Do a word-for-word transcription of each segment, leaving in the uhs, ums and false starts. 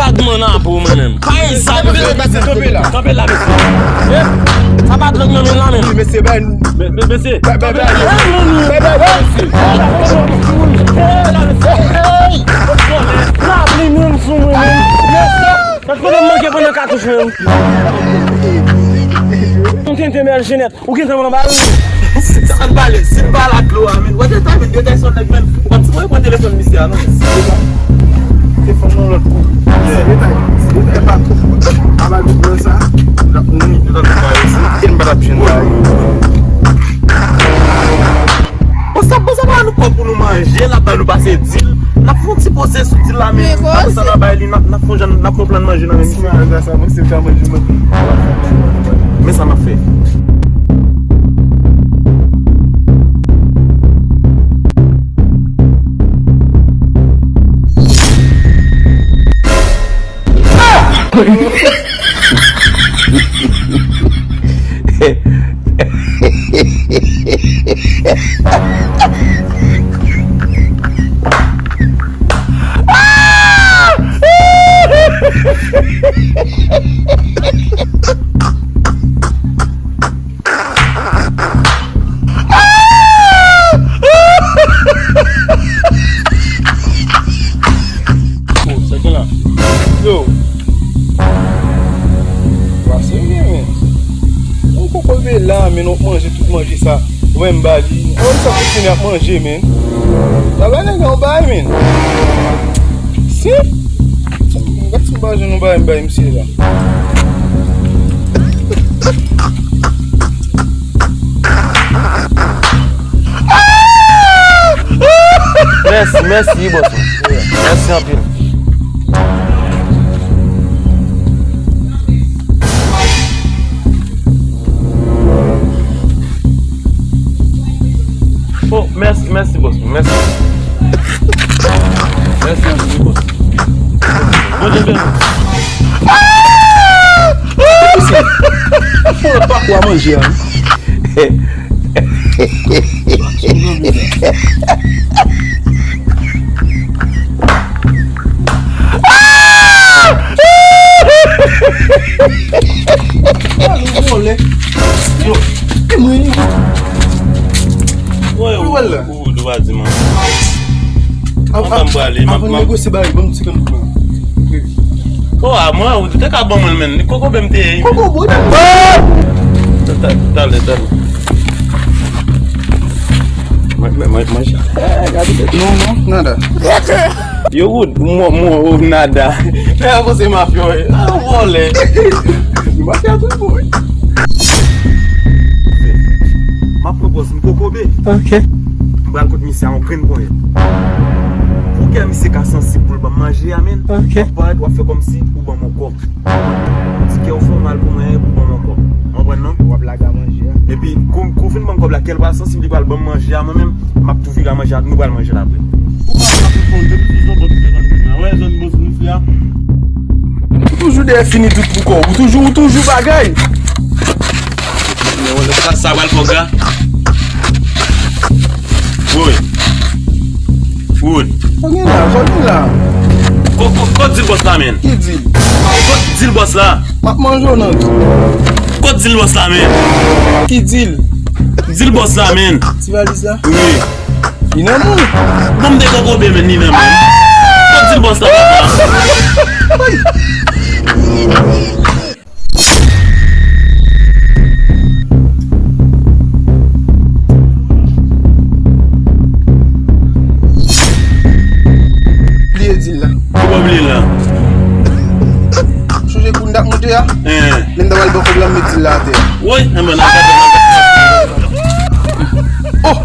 Gad mwen nan po mwen menm. Pa yon sa, mesye. Kanpe la. Kanpe la, mesye. Eh, sa pa dwòg nan men la menm. Mesye, bay nou. Mesye. Bay, bay, bay. Hey! Lapli menm sou mwen menm. Mesye. Kote m manke pran nan katouch menm. M tenten bèl jenèt. Ou gentan pran bal? Sa n pale, si n pale ak dlo a, men. Wè detay, men, detay sou nèg, men. Ou pa t sipoze pran telefòn misye a, non. Se fanm nan lòt kou. Se detay, se detay pa tou. Aba di blan sa. Wi, nou t ap pale si. Gen pa t ap jwenn bagay. Bon, sa, bon, sa pa nou kòb pou nou manje, l ap ba nou pase dil. N ap fè yon ti poze sou dil la, men apre sa, n a bay li, n ap, n ap fè yon jan, n ap fè yon plan manje nan men misye. Men sa m ap fè. Oh, sa gen la. Yo. Wa serye, men. Yon kokobe la, men, nou manje tout manje sa. Wè m ba li. Wè sa pou fini ap manje, men. Sa ba nèg la yon bagay, men. Si. Gad si m pa jwenn yon bagay m bay misye la. Mèsi, mèsi, bòs mwen. Mèsi anpil. Oh, mèsi, mèsi, bòs mwen. Mèsi. Mèsi anpil, bòs. Bondye beni. Fon lòt pakou a manje a. Yo, e mwen. Ou wè la? Ou pa di mwen. Antan m prale, m ap, avan m negosye bagay, ban m ti kankou la. Oh, a mwen, ou te ka ban mwen l, men. Li kokobe m te ye. Kokobe? Ta-, ta-, talè, talè. Mwen, mwen, mwen, mwen. Non, non, nada. Yo, Wood, mwen, mwen, oh, nada. Nèg la panse mafya, wi. Ah, vòlè. Mafya tout bon, wi. M ap pran pòz m kokobe. Ok. M pral kot misye a yon grenn ponyèt. Pou kè misye ka sansib pou l ban m manje a, men. Ok. W ap parèt, w ap fè kòmsi ou ban m yon kòb. Ti kè w fè w mal pou mwen, pou ban m yon kòb. Ou konprann, non? W ap lage a manje a. Epi, kou, kou fin ban m kòb la, kè l pral sansib, li pral ban m manje a, mwen menm, m ap tou vire a manje a, nou pral manje l apre. Ou pa ka konn depi sou zòn bòs mwen, wè zòn bòs mwen fè a. Ou toujou dèyè fini tout pou kò w. Ou toujou, ou toujou bagay. Men wè, sa, sa pral fò gra. Woy. Wood. Sa gen la, sa gen la. Ko, ko, kot dil bòs la, men? Ki dil? Kot dil bòs la? M ap manje w nan dil. Kot dil bòs la, men? Ki dil? Dil bòs la, men. Ti valiz la? Wi. Li nan men w? Bon, m te kokobe, men, li nan men. Kot dil bòs la, papa? Bliye dil la. Ou pa bliye l la? Sonje kou n t ap monte a? Hein. Lè m ta pral bò kòb la, m met dil la atè. Woy, enben, n ap gade, n ap gade. Oh!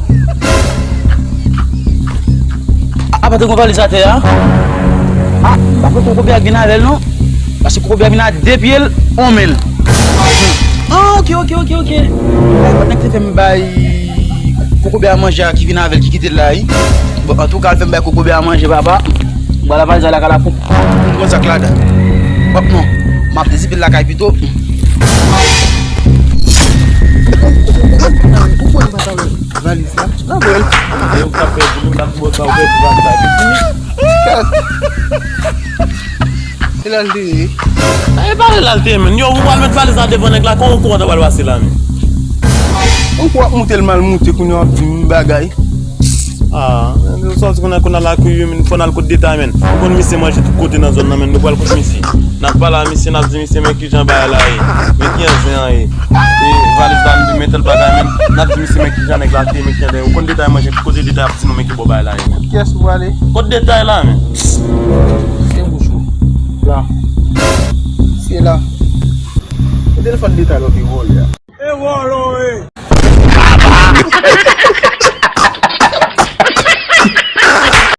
A, a pa te gon valiz atè a? A, m pa kwè kokobe a k vin avè l non. Paske kokobe a vin a de pye l, on men l. Ah, ok, ok, ok, ok. Nèg te fè m bay kokobe a manje a ki vin avè l ki kite l la, wi. Bon, antouka, l fè m bay kokobe a manje, papa. M pral lavé sa lakay la pou m pran zak ladan. Hop non. M ap zipe l lakay pito. Ou kwè m pa ta wè valiz la? Nan vre. E ou k ap pèdi, ou k ap pèdi valiz la. Kèt. E L al te ye. E pa l al te ye, menn. Yo, ou pral met valiz la devan nèg la, kòman ou kwè w ta pral pase la, menn? Ou kwè w ap moute l mal moute, kounye a w ap di m bagay. Ah, menn, ou sòti kounye a, kounye a la kou yo, menn, fò n al kot detay, menn. Ou konn misye manje tout kote nan zòn nan, menn. Nou pral kot misye. N ap pale a misye, n ap di misye, men kijan bagay la ye. Men kijan zen an ye. E valiz la, nou di men tèl bagay, menn. N ap di misye, men kijan nèg la te ye, men kijan nèg. Ou konn detay manje tout kote, detay ap di nou, men ki bò bagay la ye, menn. Kiyès ou prale? Kot detay la, menn. Fèm bouch ou. La. Se la. Ou telefòn detay la ou te vòlè a. E vòlò, e.